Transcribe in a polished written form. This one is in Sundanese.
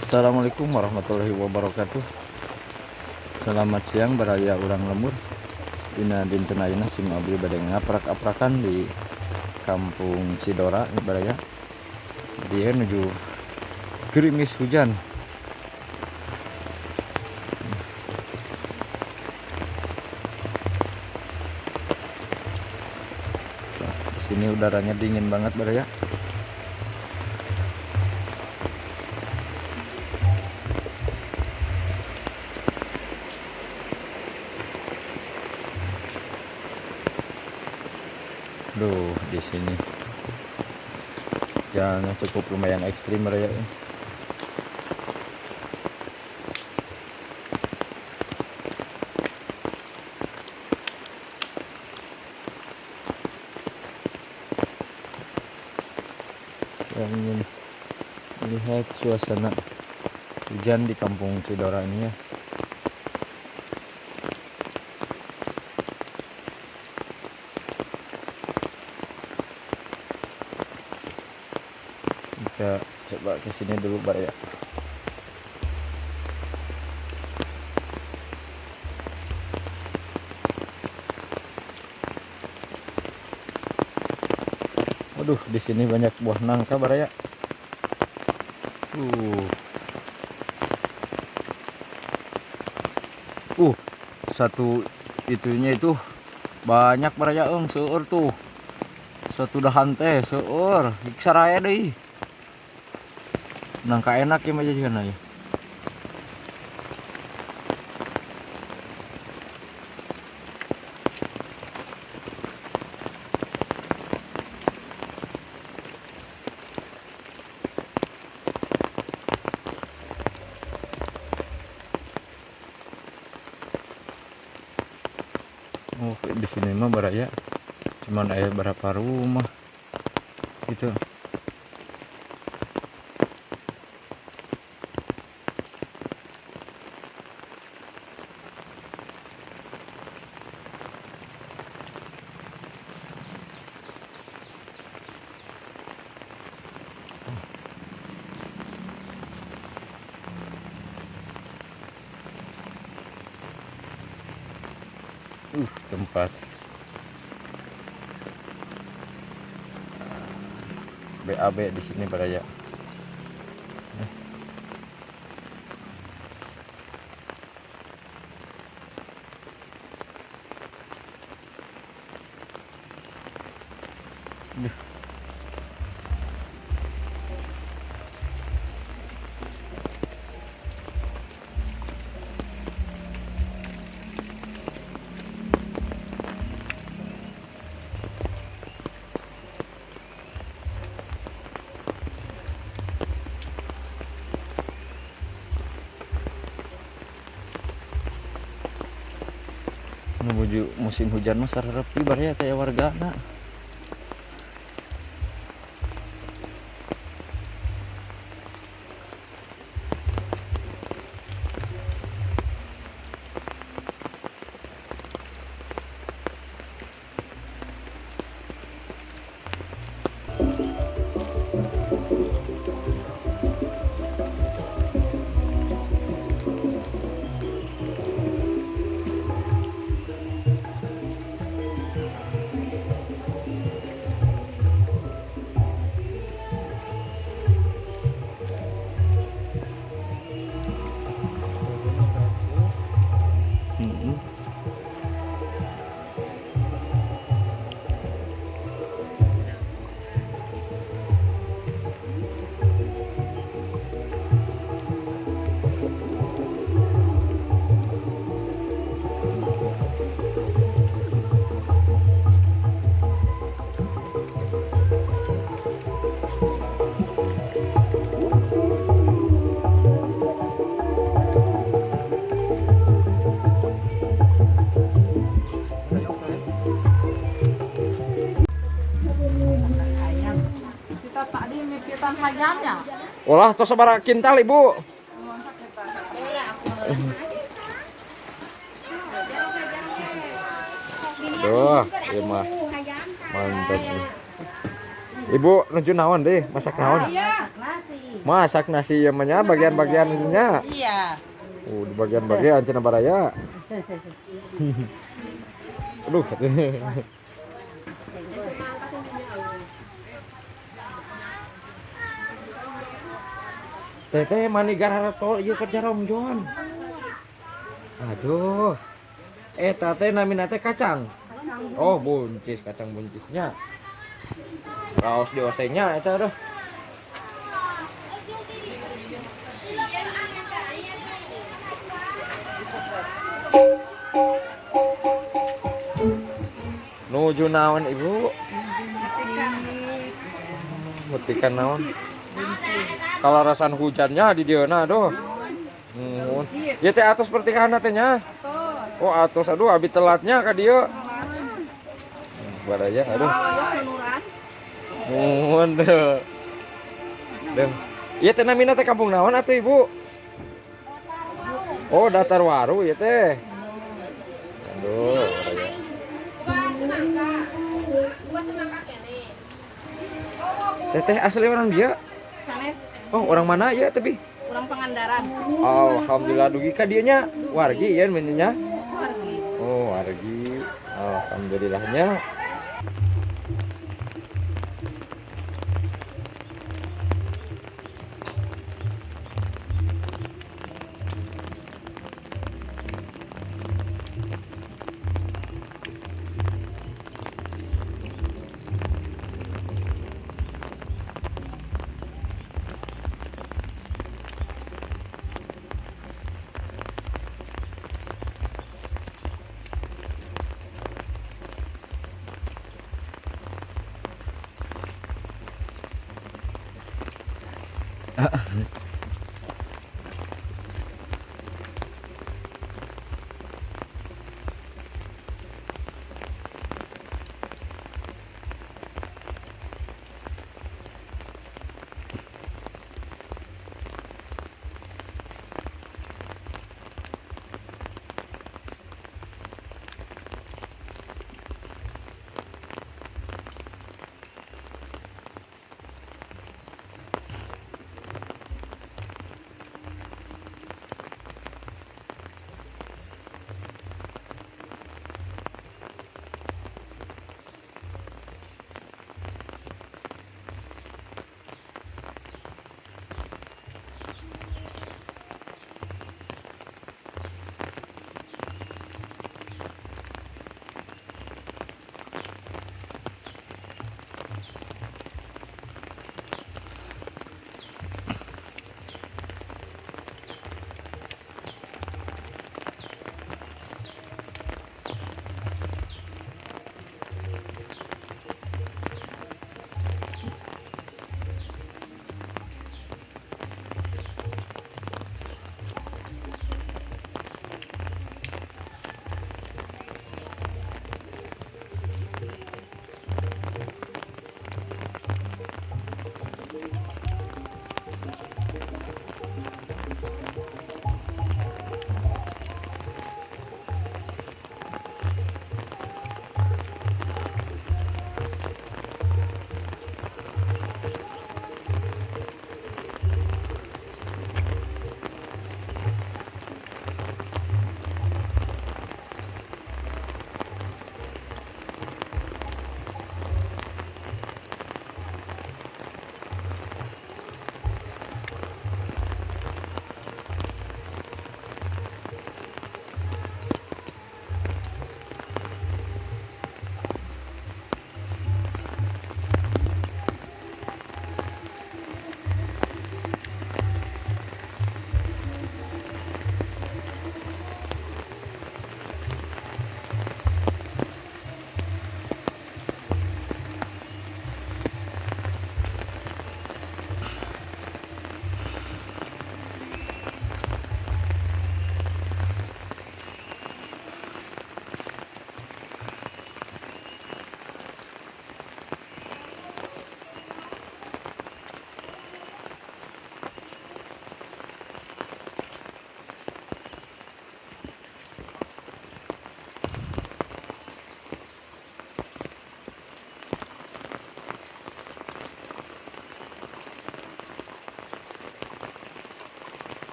Assalamualaikum warahmatullahi wabarakatuh. Selamat siang, baraya urang lembur. Dina dinten ayeuna sim abdi bade ngaprak-aprakan di Kampung Cidora, baraya. Dia menuju gerimis hujan. Nah, di sini udaranya dingin banget, baraya. Duh, di sini jalannya cukup lumayan ekstrim, baraya. Saya ingin melihat suasana hujan di Kampung Cidora ini ya. Kita coba ke sini dulu, baraya. Waduh, di sini banyak buah nangka, baraya. Uh. Satu itunya itu banyak, baraya, eng seueur tuh. Satu dahan teh seueur, saraya deui. Nangka enak ya mah jadikan ya. Oh, di sini mah baraya cuman ada berapa rumah gitu. Tempat BAB di sini, baraya. Duh. Menuju musim hujan mah sarerepi, baraya, kayak wargana. Kita tadi mipitan hayamnya. Olah tos sabaraha kintal, Ibu? Aduh, ieu mah mantap nih. Ibu nuju naon deh, masak naon? Nasi. Masak nasi ieu mah nya, bagian-bagian nya. Iya. Oh, di bagian-bagian cenah, baraya. Aduh. Teteh mani gararato ieu ke Jaromjon. Aduh. Eh, teh namina teh kacang. Oh, buncis, kacang buncisnya. Raos diosengnya eta, aduh. Nuju naon, Ibu? Metikan naon? Kalau rasan hujannya di dieu, aduh. Ya teh atos pernikahan teh nya. Oh, atos, aduh, abi telatnya ka dieu. Baraya, aduh. Muhun tuh. Deh. Ieu teh namina teh kampung naon atuh, Ibu? Oh, Datar Waru ya teh. Aduh, baraya. Teteh asli orang dieu? Sanes. Oh, orang mana ya tapi? Urang Pangandaran. Alhamdulillah dugi ka dieu nya. Wargi ya nya. Wargi. Oh, wargi. Alhamdulillahnya.